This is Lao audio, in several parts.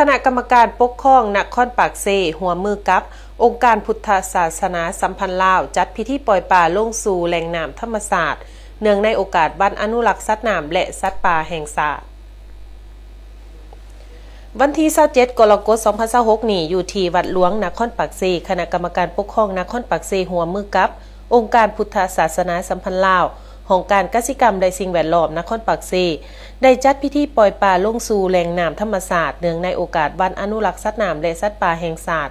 ຄະນະກຳມະການປົກຄອງນະຄອນປາກເຊ ຮ່ວມມືກັບອົງການພຸດທະສາສະໜາສຳພັນລາວ ຈັດພິທີປ່ອຍປາລົງສູ່ແຫຼ່ງນ້ຳທຳມະຊາດ ເນື່ອງໃນໂອກາດວັນອະນຸລັກສັດນ້ຳ ແລະ ສັດປ່າແຫ່ງຊາດ. ວັນທີຊາວເຈັດ ກໍລະກົດ ສອງພັນຊາວຫົກນີ້ ຢູ່ທີ່ວັດຫຼວງນະຄອນປາກເຊ, ຄະນະກຳມະການປົກຄອງນະຄອນປາກເຊ ຮ່ວມມືກັບອົງການພຸດທະສາສະໜາສຳພັນລາວ, ຫ້ອງການກະສິກຳ ແລະ ສິ່ງແວດລ້ອມນະຄອນປາກເຊ ໄດ້ຈັດພິທີປ່ອຍປາລົງສູ່ແຫຼ່ງນ້ຳທຳມະຊາດ ເນື່ອງໃນໂອກາດວັນອະນຸລັກສັດນ້ຳ ແລະ ສັດປ່າແຫ່ງຊາດ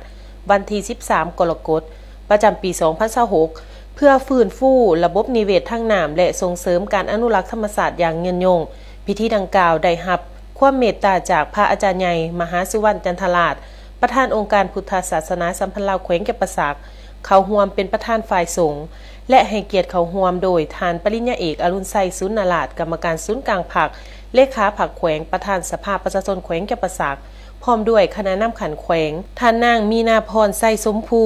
ວັນທີສິບສາມ ກໍລະກົດ ປະຈຳປີສອງພັນຊາວຫົກ ເພື່ອຟື້ນຟູລະບົບນິເວດທາງນ້ຳ ແລະ ສົ່ງເສີມການອະນຸລັກທຳມະຊາດຢ່າງຍືນຍົງ. ພິທີດັ່ງກ່າວໄດ້ຮັບຄວາມເມດຕາຈາກພະອາຈານໃຫຍ່ ມະຫາສຸວັນ ຈັນທະລາດ, ປະທານອົງການພຸດທະສາສະໜາສຳພັນລາວແຂວງຈຳປາສັກ, ເຂົ້າຮ່ວມເປັນປະທານຝ່າຍສົງ ແລະ ໃຫ້ກຽດເຂົ້າຮ່ວມໂດຍທ່ານປະລິນຍາເອກ ອະລຸນໄຊ ສູນນາລາດ, ກຳມະການສູນກາງພັກ, ເລຂາພັກແຂວງ, ປະທານສະພາປະຊາຊົນແຂວງຈຳປາສັກ, ພ້ອມດ້ວຍຄະນະນຳຂັ້ນແຂວງ, ທ່ານນາງ ມີນາພອນ ໄຊສົມພູ,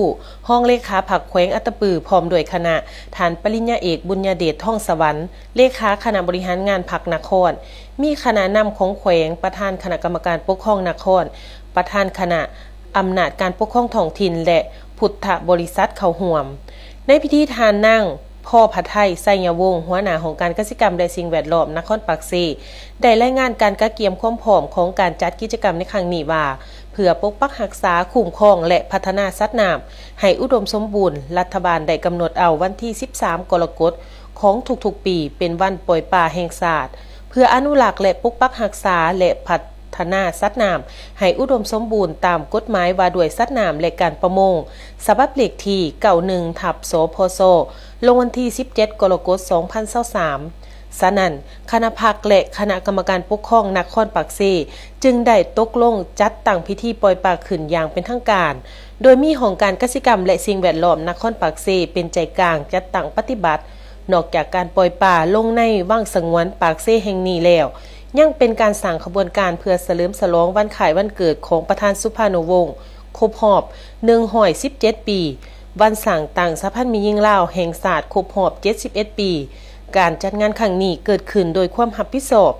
ຮອງເລຂາພັກແຂວງອັດຕະປື, ພ້ອມດ້ວຍຄະນະ, ທ່ານປະລິນຍາເອກ ບຸນຍາເດດ ທອງສະຫວັນ, ເລຂາຄະນະບໍລິຫານງານພັກນະຄອນ, ມີຄະນະນຳຂອງແຂວງ, ປະທານຄະນະກຳມະການປົກຄອງນະຄອນ, ປະທານຄະນະອຳນາດການປົກຄອງທ້ອງຖິ່ນ ແລະ ພຸດທະບໍລິສັດເຂົ້າຮ່ວມ. ໃນພິທີ ທ່ານນາງ ພໍພະໄທ ໄຊຍະວົງ, ຫົວໜ້າຫ້ອງການກະສິກຳ ແລະ ສິ່ງແວດລ້ອມນະຄອນປາກເຊ ໄດ້ລາຍງານການກະກຽມຄວາມພ້ອມຂອງການຈັດກິດຈະກຳໃນຄັ້ງນີ້ວ່າ, ເພື່ອປົກປັກຮັກສາ, ຄຸ້ມຄອງ ແລະ ພັດທະນາສັດນ້ຳໃຫ້ອຸດົມສົມບູນ, ລັດຖະບານໄດ້ກຳນົດເອົາວັນທີສິບສາມ ກໍລະກົດ ຂອງທຸກໆປີ ເປັນວັນປ່ອຍປາແຫ່ງຊາດ ເພື່ອອະນຸລັກ ແລະ ປົກປັກຮັກສາ ແລະ ພັດທະນາສັດນ້ຳໃຫ້ອຸດົມສົມບູນຕາມກົດໝາຍວ່າດ້ວຍສັດນ້ຳ ແລະ ການປະມົງ ສະບັບເລກທີ ເກົ້າໜຶ່ງ ທັບ ສພຊ ລົງວັນທີສິບເຈັດ ກໍລະກົດ ສອງພັນຊາວສາມ. ສະນັ້ນ, ຄະນະພັກ ແລະ ຄະນະກຳມະການປົກຄອງນະຄອນປາກເຊ ຈຶ່ງໄດ້ຕົກລົງຈັດຕັ້ງພິທີປ່ອຍປາຂຶ້ນຢ່າງເປັນທາງການ, ໂດຍມີຫ້ອງການກະສິກຳ ແລະ ສິ່ງແວດລ້ອມນະຄອນປາກເຊ ເປັນໃຈກາງຈັດຕັ້ງປະຕິບັດ. ນອກຈາກການປ່ອຍປາລົງໃນວັງສະຫງວນປາກເຊແຫ່ງນີ້ແລ້ວ, ຍັງເປັນການສ້າງຂະບວນການເພື່ອສະເຫຼີມສະຫຼອງວັນຄ້າຍວັນເກີດຂອງປະທານສຸພານຸວົງ ຄົບຮອບໜຶ່ງຮ້ອຍສິບເຈັດປີ, ວັນສ້າງຕັ້ງສະຫະພັນແມ່ຍິງລາວແຫ່ງຊາດຄົບຮອບເຈັດສິບເອັດປີ. ການຈັດງານຄັ້ງນີ້ເກີດຂຶ້ນໂດຍຄວາມຮັບຜິດຊອບ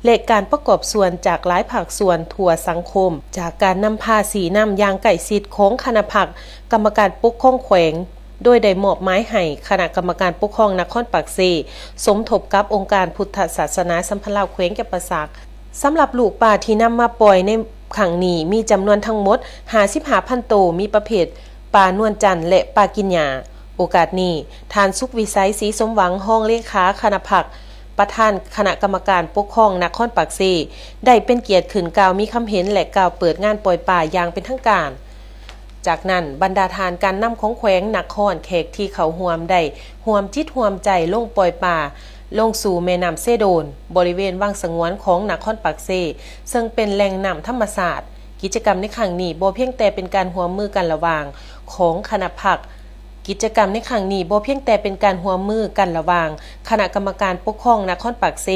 ແລະ ການປະກອບສ່ວນຈາກຫຼາຍພາກສ່ວນທົ່ວສັງຄົມ, ຈາກການນຳພາຊີ້ນຳຢ່າງໃກ້ຊິດຂອງຄະນະພັກກຳມະການປົກຄອງແຂວງ, ໂດຍໄດ້ມອບໝາຍໃຫ້ຄະນະກຳມະການປົກຄອງນະຄອນປາກເຊ ສົມທົບກັບອົງການພຸດທະສາສະໜາສຳພັນລາວແຂວງຈຳປາສັກ. ສຳລັບລູກປາທີ່ນຳມາປ່ອຍໃນຄັ້ງນີ້ ມີຈຳນວນທັງໝົດຫ້າສິບຫ້າພັນໂຕ, ມີປະເພດປານວນຈັນ ແລະ ປາກິນຫຍ້າ. ໂອກາດນີ້, ທ່ານ ສຸກວິໄສ ສີສົມຫວັງ, ຮອງເລຂາຄະນະພັກ, ປະທານຄະນະກຳມະການປົກຄອງນະຄອນປາກເຊ ໄດ້ເປັນກຽດຂຶ້ນກ່າວມີຄຳເຫັນ ແລະ ກ່າວເປີດງານປ່ອຍປາຢ່າງເປັນທາງການ. ຈາກນັ້ນ, ບັນດາທ່ານການນຳຂອງແຂວງນະຄອນ, ແຂກທີ່ເຂົ້າຮ່ວມໄດ້ຮ່ວມຈິດຮ່ວມໃຈລົງປ່ອຍປາລົງສູ່ແມ່ນ້ຳເຊໂດນ ບໍລິເວນວັງສະຫງວນຂອງນະຄອນປາກເຊ, ເຊິ່ງເປັນແຫຼ່ງນ້ຳທຳມະຊາດ. ກິດຈະກຳໃນຄັ້ງນີ້ບໍ່ພຽງແຕ່ເປັນການຮ່ວມມືກັນລະຫວ່າງຂອງຄະນະພັກ, ກິດຈະກຳໃນຄັ້ງນີ້ບໍ່ພຽງແຕ່ເປັນການຮ່ວມມືກັນລະຫວ່າງຄະນະກຳມະການປົກຄອງນະຄອນປາກເຊ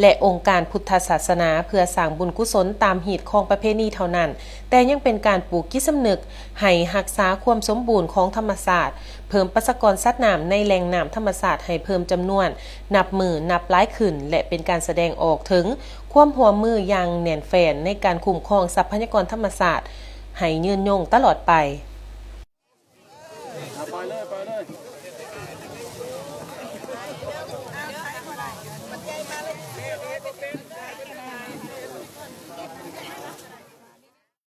ແລະ ອົງການພຸດທະສາສະໜາ ເພື່ອສ້າງບຸນກຸສົນຕາມຮີດຄອງປະເພນີເທົ່ານັ້ນ, ແຕ່ຍັງເປັນການປູກຈິດສຳນຶກໃຫ້ຮັກສາຄວາມສົມບູນຂອງທຳມະຊາດ, ເພີ່ມປະຊາກອນສັດນ້ຳໃນແຫຼ່ງນ້ຳທຳມະຊາດໃຫ້ເພີ່ມຈຳນວນນັບມື້ນັບຫຼາຍຂຶ້ນ ແລະ ເປັນການສະແດງອອກເຖິງຄວາມຮ່ວມມືຢ່າງແໜ້ນແຟ້ນໃນການຄຸ້ມຄອງຊັບພະຍາກອນທຳມະຊາດໃຫ້ຍືນຍົງຕະຫຼອດໄປ.